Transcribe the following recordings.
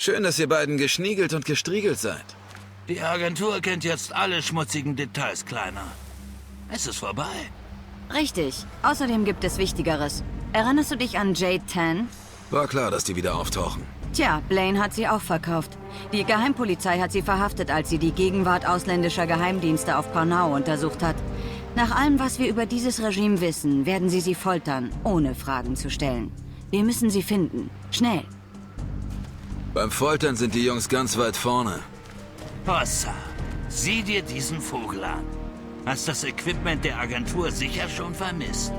Schön, dass ihr beiden geschniegelt und gestriegelt seid. Die Agentur kennt jetzt alle schmutzigen Details, Kleiner. Es ist vorbei. Richtig. Außerdem gibt es Wichtigeres. Erinnerst du dich an Jade Tan? War klar, dass die wieder auftauchen. Tja, Blaine hat sie auch verkauft. Die Geheimpolizei hat sie verhaftet, als sie die Gegenwart ausländischer Geheimdienste auf Panau untersucht hat. Nach allem, was wir über dieses Regime wissen, werden sie sie foltern, ohne Fragen zu stellen. Wir müssen sie finden. Schnell. Beim Foltern sind die Jungs ganz weit vorne. Hossa, sieh dir diesen Vogel an. Hast das Equipment der Agentur sicher schon vermisst.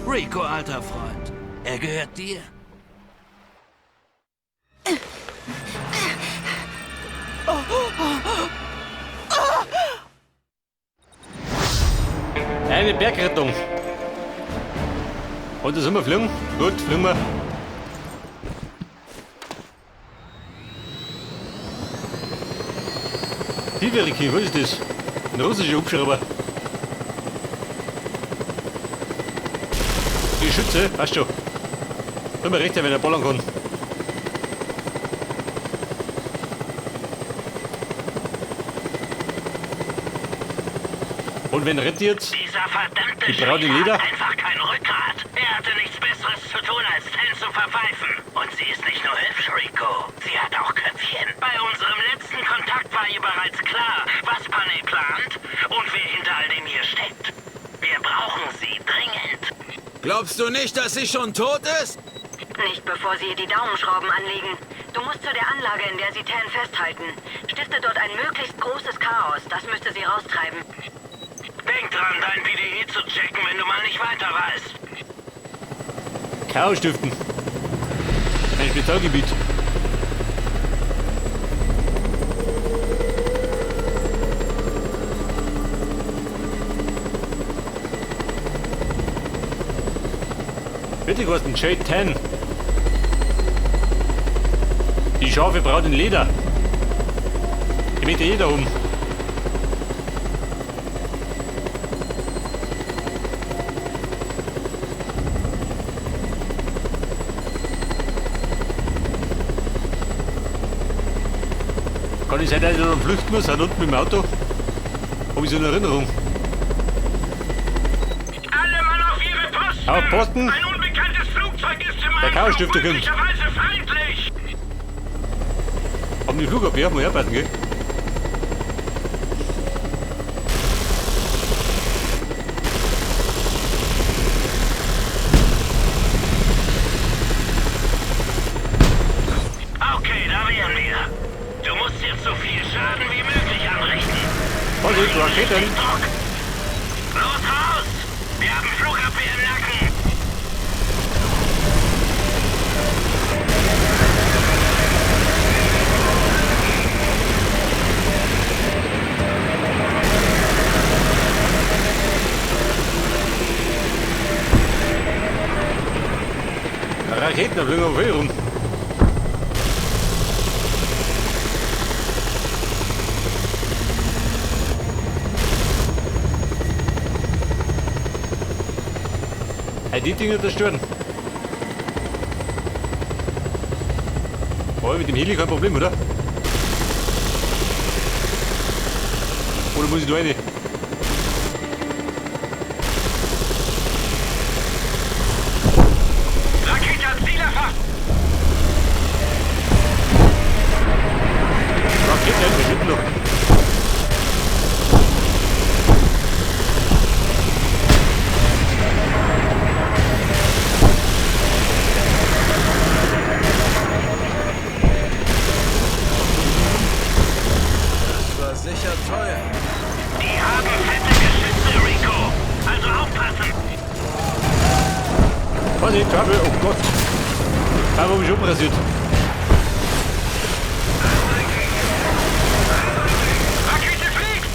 Rico, alter Freund, er gehört dir. Eine Bergrettung. Und da sind wir fliegen. Gut, fliegen wir. Tiveriki, was ist das? Ein russischer Hubschrauber. Die Schütze, passt schon. Immer recht, wenn er ballern kann. Und wenn rettet jetzt? Dieser verdammte Die Braut in Schäfer Leder? hat einfach kein Rückgrat. Er hatte nichts Besseres zu tun, als Tan zu verpfeifen. Und sie ist nicht nur hübsch, Rico. Sie hat auch Köpfchen. Bei unserem letzten Kontakt war ihr bereits klar, was Panay plant und wer hinter all dem hier steckt. Wir brauchen sie dringend. Glaubst du nicht, dass sie schon tot ist? Nicht bevor sie ihr die Daumenschrauben anlegen. Du musst zu der Anlage, in der sie Tan festhalten. Stifte dort ein möglichst großes Chaos. Das müsste sie raustreiben. Denk dran, dein PDE zu checken, wenn du mal nicht weiter weißt. Chaos stiften. Ein Spezialgebiet. Bitte kosten Jade 10. Die scharfe Braut in Leder. Die möchte jeder um. Kann ich sein, dass ich dann flüchten muss, auch unten mit dem Auto? Hab ich so eine Erinnerung. Alle Mann auf ihre Posten! Auf Posten! Ein unbekanntes Flugzeug ist im Der Anflug Chaos-Stifter kommt. möglicherweise feindlich! Haben die Flugabwehr, muss ich aufpassen, gell? Okay, da wären wir. Du musst jetzt so viel Schaden wie möglich anrichten. Vorsicht, Raketen! Richtig Druck. Los raus! Wir haben Flugabwehr im Nacken. Raketen, da fliegen wir viel rum. Hey, die Dinger zerstören. Oh, mit dem Heli kein Problem, oder? Oder muss ich da rein? Rakete hat Ziel erfasst. Raketen, wir schütten noch. Das war sicher teuer. Die haben fette Geschütze, Rico. Also aufpassen. Vorsicht, Trouble, oh Gott. Da habe ich schon rasiert. Rakete fliegt!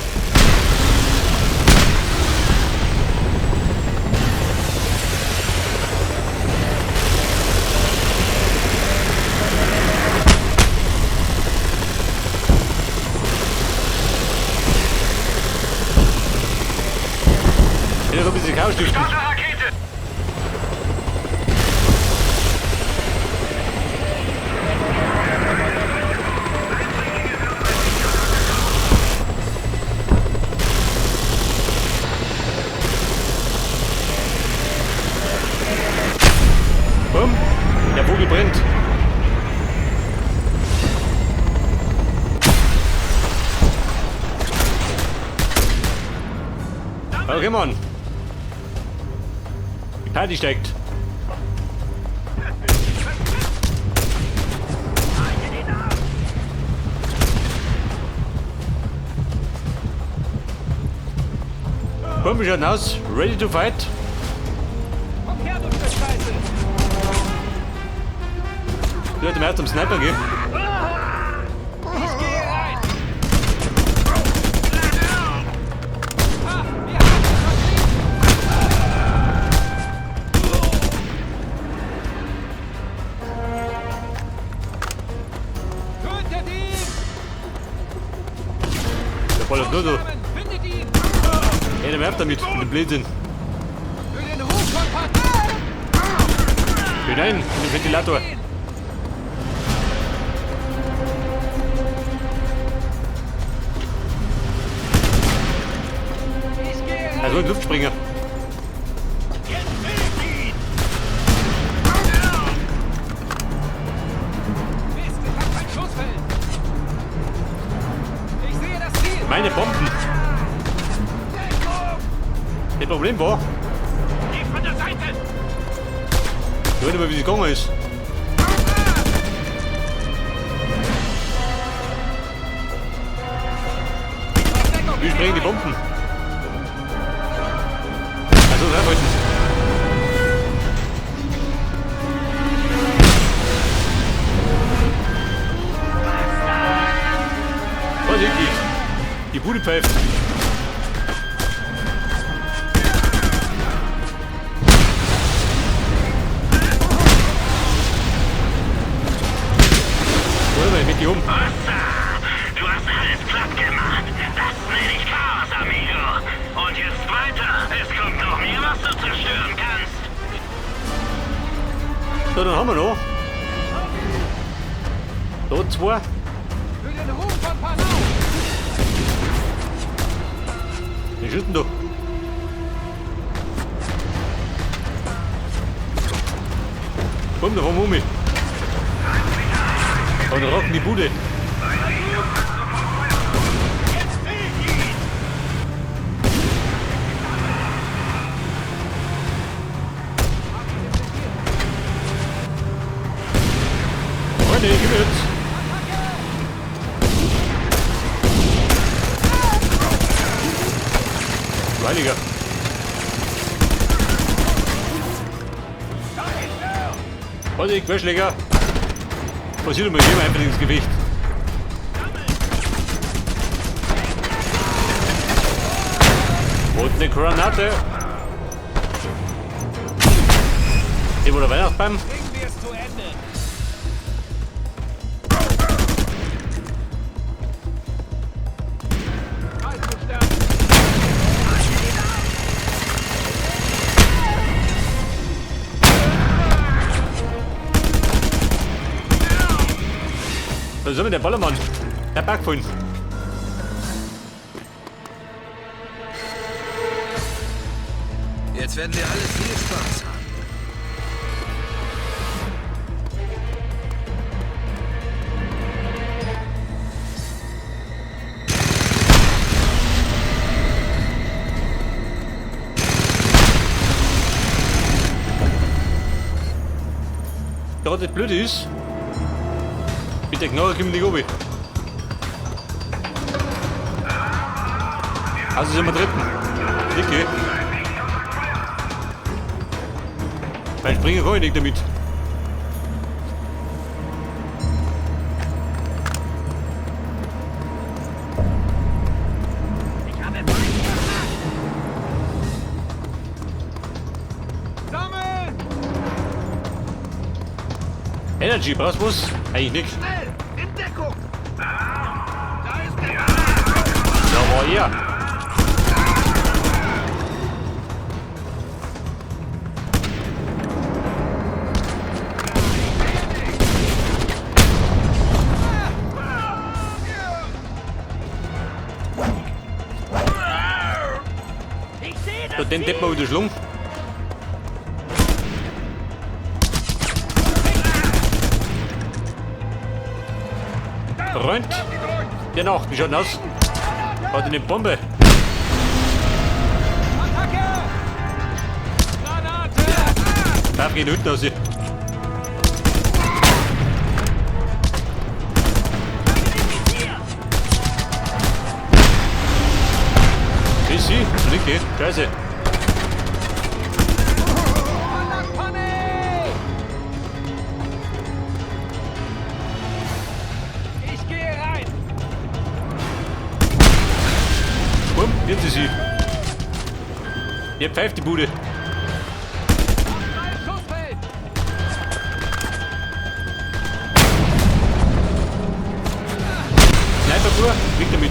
Ich will noch ein bisschen Chaos stiften. Starte Rakete! Okay, Mann. Die Party steigt. Bombe schaut aus. Ready to fight. Komm her, du Stück Scheiße! Du hättest erst am Sniper gehen. Ich gehe rein! Ha! Wir haben es! Tötet ihn! Der ballert nur so. Findet ihn! Hey, der werft damit, mit dem Blödsinn. Für den Ruf von Panau! Hinein, in den Ventilator. Ich gehe rein! Also ein Luftspringer. Mist, ich hab kein Schussfeld! Ich sehe das Ziel! Meine Bomben. Das Problem war, Geh von der Seite! ich weiß nicht mehr, wie es gegangen ist. Wie springen die Bomben? Also, reinhalten. Vorsichtig! Die Bude pfeift. Warte mal, ich leg die um. Ossa! Du hast alles platt gemacht. Das nenne ich Chaos, Amigo. Und jetzt weiter. Es kommt noch mehr, was du zerstören kannst. So, dann haben wir noch. Da zwei. Für den Ruhm von Panau! Die schießen da. Komm, da fahren wir um mich. Und rocken die Bude. Freunde, gib mir jetzt. Du Heiliger. Vorsicht, Querschläger. Passiert mal, gehen wir einfach ins Gewicht. Und eine Granate. Hier wo der Weihnachtsbaum. Bringen wir es zu Ende! Zeit zu sterben! Was ist mit der Ballermann? Der Berg vorhin. Jetzt werden wir alle viel Spaß haben. Da das Blöde ist, mit der Knarre kommen die oben. Also sind wir dritten. Dicke. Beim Springen kann ich nicht damit. Sammeln! Energy, brauchst du was? Eigentlich nix. Schnell! In Deckung! Da ist der! Da war er. Ich sehe So, den Depp mal wieder schlungen. Freund, der noch, wie schaut denn aus? Hat eine Bombe. Auf, geh hinten aus hier. Ist sie? Nicht, Scheiße. Ich gehe rein! Bumm, jetzt ist sie. Ihr pfeift die Bude. Sniper vor, weg damit.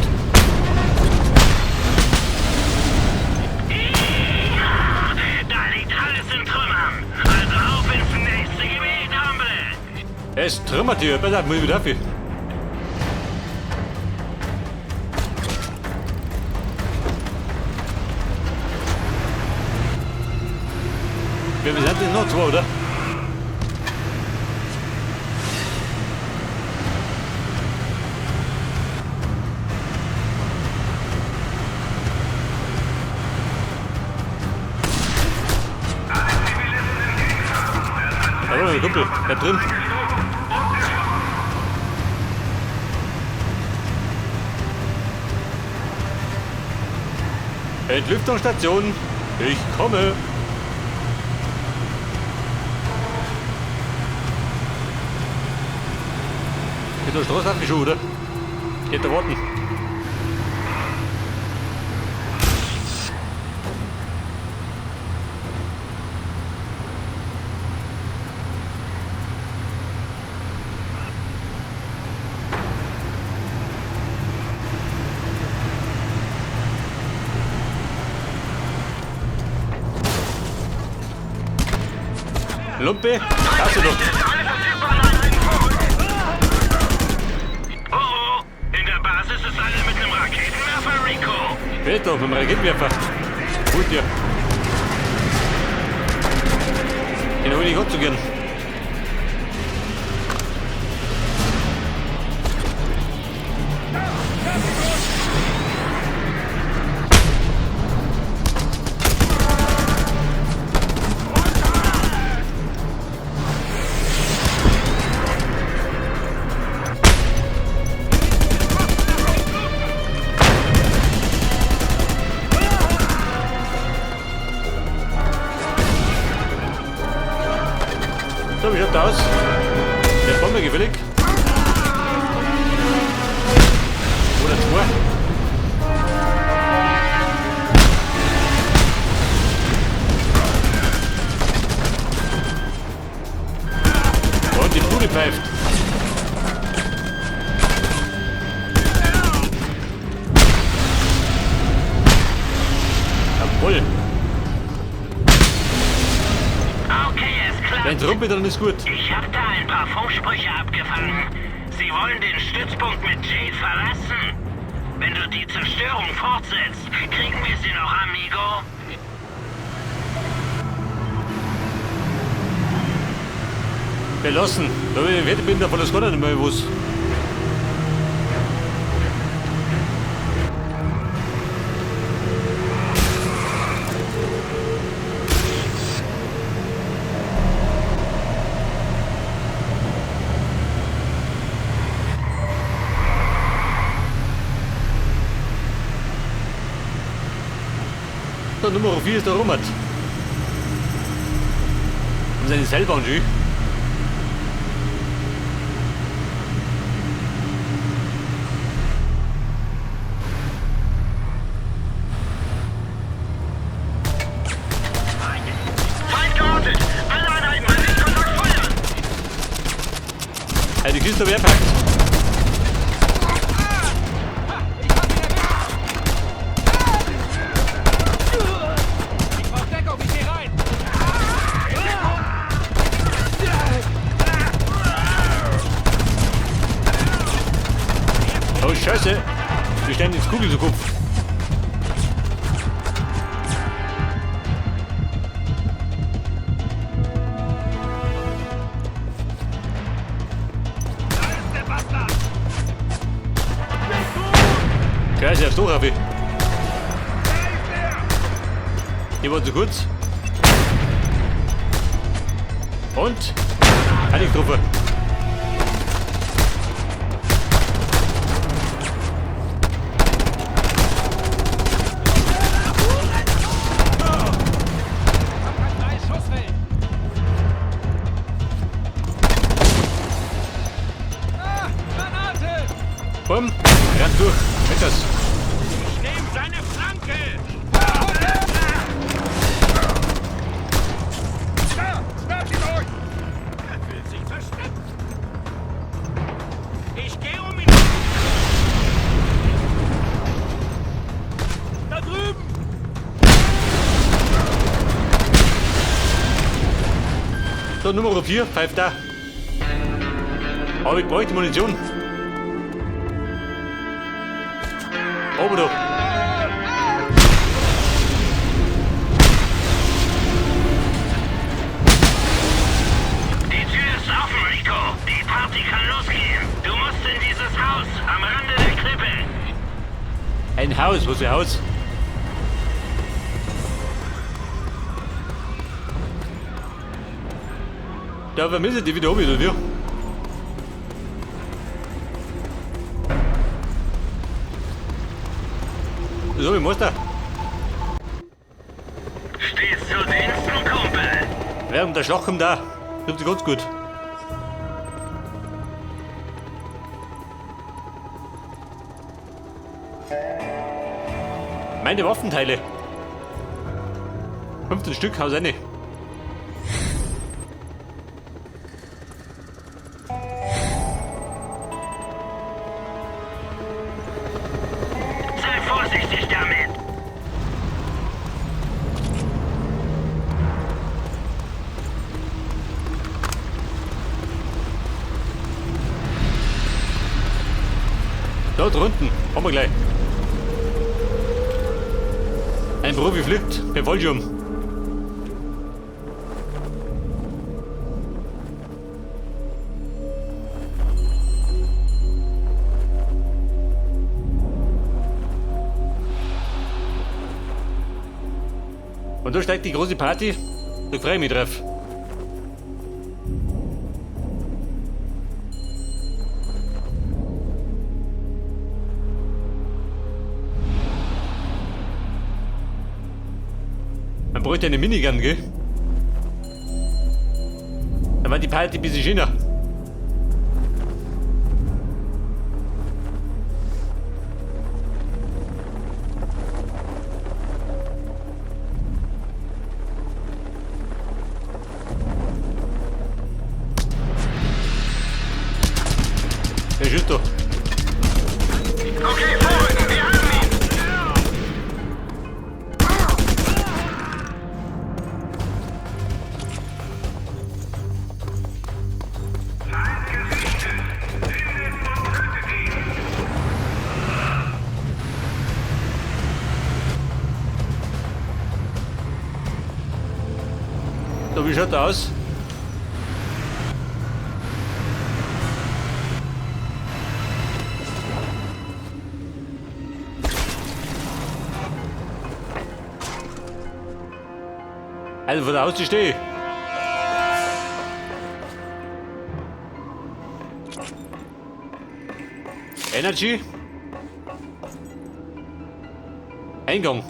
Da liegt alles in Trümmern. Also auf ins nächste Gebiet, Hombre. Es trümmert hier. Pass auf, muss ich wieder auf. Wir sind denn noch zwei, oder? Jawohl, mein Kumpel, bleib drin. Entlüftungsstation, ich komme. Geht der Straße schon, oder? Geht da warten. Lumpe, hast du doch. Oh, oh, in der Basis ist einer mit einem Raketenwerfer, Rico. Wer doch mit dem Raketenwerfer? Hol dir. Den hol ich Gott zu gern. So, wie schaut das aus? Der Bombe gefällig? Oder zwei? Und die Bude pfeift. Jawohl. Okay, es klappt. Wenn rumpelt, dann ist gut. Ich habe da ein paar Funksprüche abgefangen. Sie wollen den Stützpunkt mit Jade verlassen. Wenn du die Zerstörung fortsetzt, kriegen wir sie noch, amigo. Belassen. Da ich fertig bin, da verlass gar nicht mehr was. Der Nummer 4 ist der Robert. Und seine Seilbahn schön. Feind geortet! Alle Einheiten bei Sichtkontakt feuern! Hey, die Kiste hab ich eingepackt. Ich brauch Deckung, ich geh rein! Oh Scheiße! Wir stehen ins Kugel zu Kopf. Scheiße, aufs Dach rauf. Die war zu kurz. Und? Heiligtruppe. Hab kein freies Schussfeld! Ah, Granate! Bumm, rennt durch. Mit das. Ich nehme seine Flanke! Da! Schnappt ihn euch! Er fühlt sich versteckt. Ich gehe um ihn. Da drüben! So, Nummer 4, pfeift da. Aber ich bräuchte Munition. Aber doch. Die Tür ist offen, Rico. Die Party kann losgehen. Du musst in dieses Haus am Rande der Klippe. Ein Haus, was für ein Haus? Da vermisse ich die wieder oben, oder wie? So, ich muss da. Stehst zu Diensten, Kumpel. Während der Schlag kommt da. Trifft sich ganz gut. Meine Waffenteile. 15 Stück, haus eine. Sei vorsichtig damit. Da drunten, haben wir gleich. Ein Profi fliegt per Fallschirm. Und da steigt die große Party. Da freue ich mich drauf. Man bräuchte eine Minigun, gell? Dann war die Party ein bisschen schöner. Der schießt doch. Okay, vorrücken. Wir haben ihn. So, wie schaut der aus? Also vor der Haustür stehe ich. Energy. Eingang.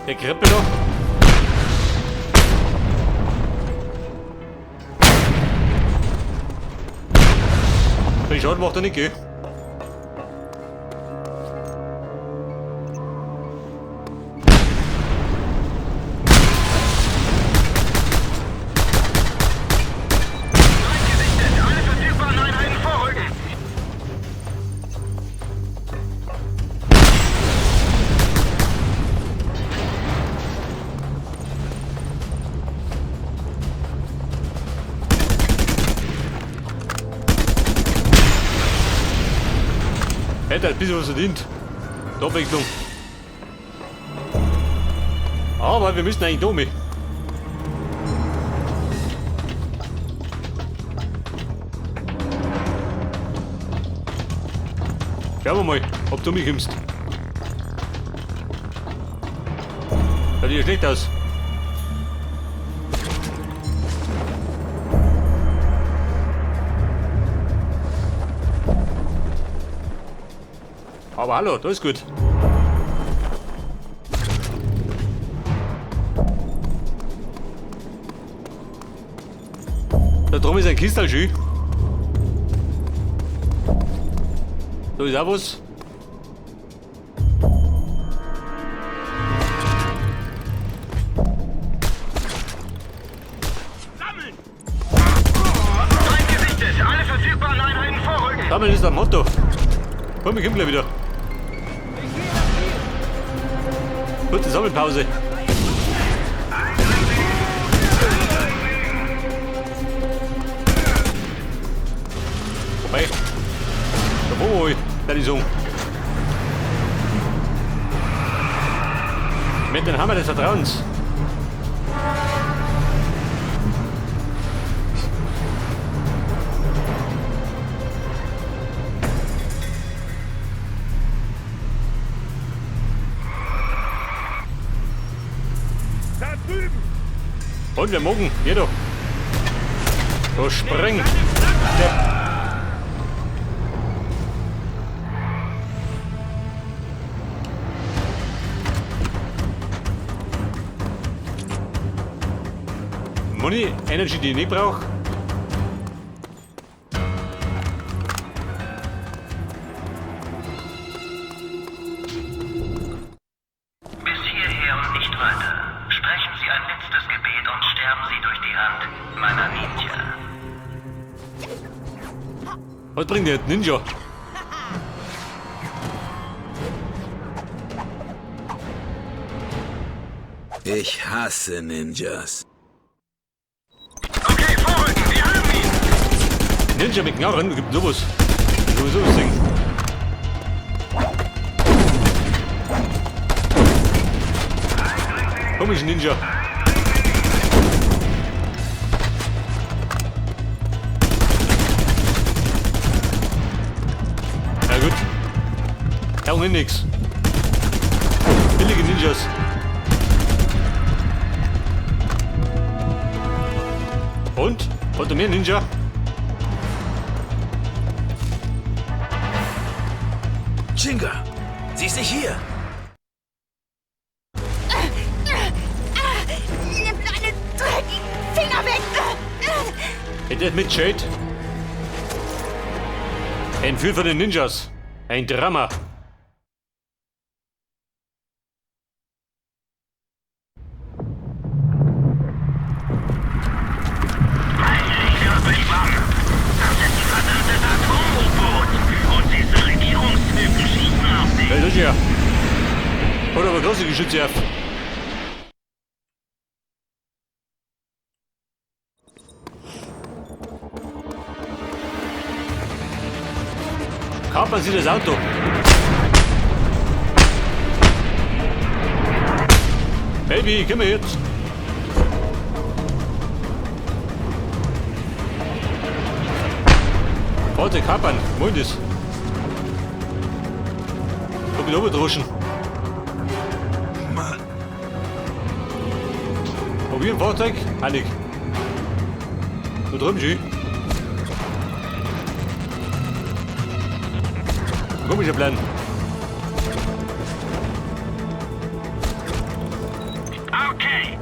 Der Krippe da. Viel Schaden macht er nicht, gell? Feind gesichtet. Alle verfügbaren Einheiten vorrücken. Hätte ein bisschen was verdient. Die Abwechslung. Aber wir müssen eigentlich da mit. Schauen wir mal, ob du mich kommst. Schaut ja schlecht aus. Aber hallo, da ist gut. Da drum ist ein Kistal schön. Da ist auch was. Sammeln! Feind gesichtet! Alle verfügbaren Einheiten vorrücken! Sammeln ist am Motto. Komm, ich komm gleich wieder. Kurze Sammelpause. Vorbei. Jawohl, das ist so. Mit dem Hammer des Vertrauens. Da drüben! Und wir mogen, jeder. So spring. Money, Energy, die ich nicht brauche. Bis hierher und nicht weiter. Sprechen Sie ein letztes Gebet und sterben Sie durch die Hand meiner Ninja. Was bringt der Ninja? Ich hasse Ninjas. Okay, vorrücken! Wir haben ihn! Ninja mit Knarren, gibt sowas. Sowieso das Ding. Komisch Ninja. Ja gut. Ja, auch nix. Billige Ninjas. Und? Wollt ihr mehr Ninja? Chinga! Sie ist nicht hier! Nimm deine dreckigen Finger weg! Hey, der mit Jade. Entführt von den Ninjas. Ein Drama. Heiliger Schwamm! Das ist ein verdammtes Atom-U-Boot! Und diese Regierungstypen schießen auf dich! Ja, das ist ja. Hat aber große Geschütze auf. Kapern Sie das Auto. Baby, komm her jetzt. Warte, kapern. Moin das. Hab ich runtergedroschen. Mann. Hab ich ein Fahrzeug? Heilig. Da drüben schön. Komischer Plan. Okay,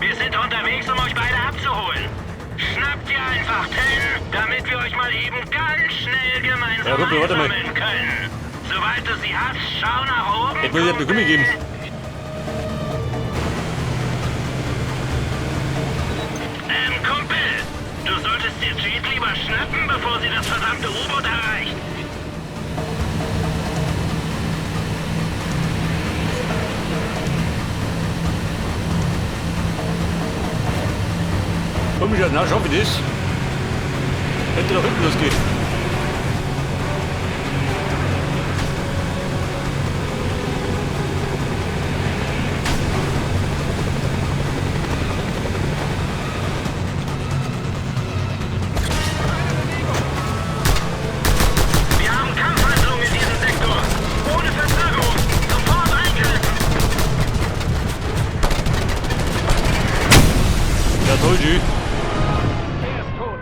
wir sind unterwegs, um euch beide abzuholen. Schnappt ihr einfach Tenn, damit wir euch mal eben ganz schnell gemeinsam Ja, Kumpel, warte mal. einsammeln können. Sobald du sie hast, schau nach oben. Jetzt muss ich dir Gummi geben. Kumpel, du solltest dir Jade lieber schnappen, bevor sie das verdammte U-Boot erreicht. Komischer, na, schau wie das. Hätte doch hinten losgehen. Wir haben Kampfhandlungen in diesem Sektor. Menü. Er ist tot.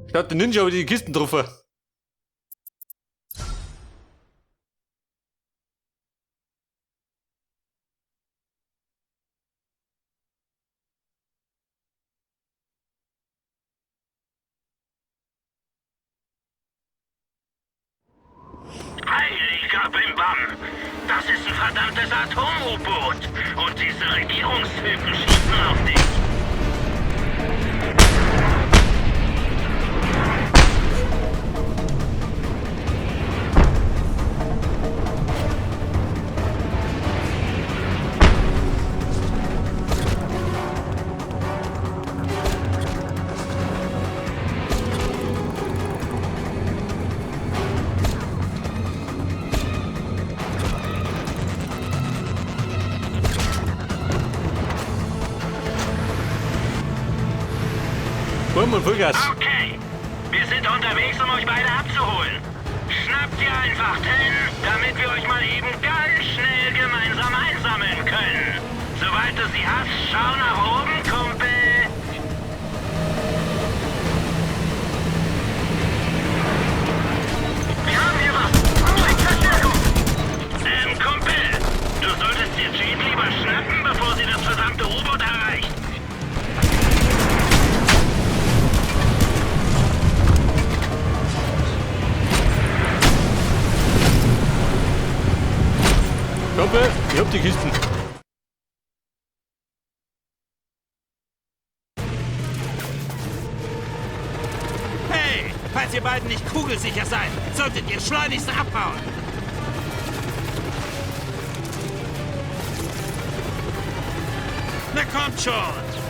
Statt den Ninja habe ich die Kisten getroffen. Heiliger Bimbam! Das ist ein verdammtes Atom-U-Boot! Und diese Regierungstypen schießen auf dich! Bumm und Vollgas. Okay, wir sind unterwegs, um euch beide abzuholen. Schnappt ihr einfach Ten, damit wir euch mal eben ganz schnell gemeinsam einsammeln können. Sobald du sie hast, schau nach oben, Kumpel. Wir haben hier was. Schickt Verstärkung. Kumpel, du solltest dir Jade lieber schnappen, bevor sie das verdammte U-Boot erreicht. Kumpel, ich hab die Kisten. Hey, falls ihr beiden nicht kugelsicher seid, solltet ihr schleunigst abhauen. Na kommt schon!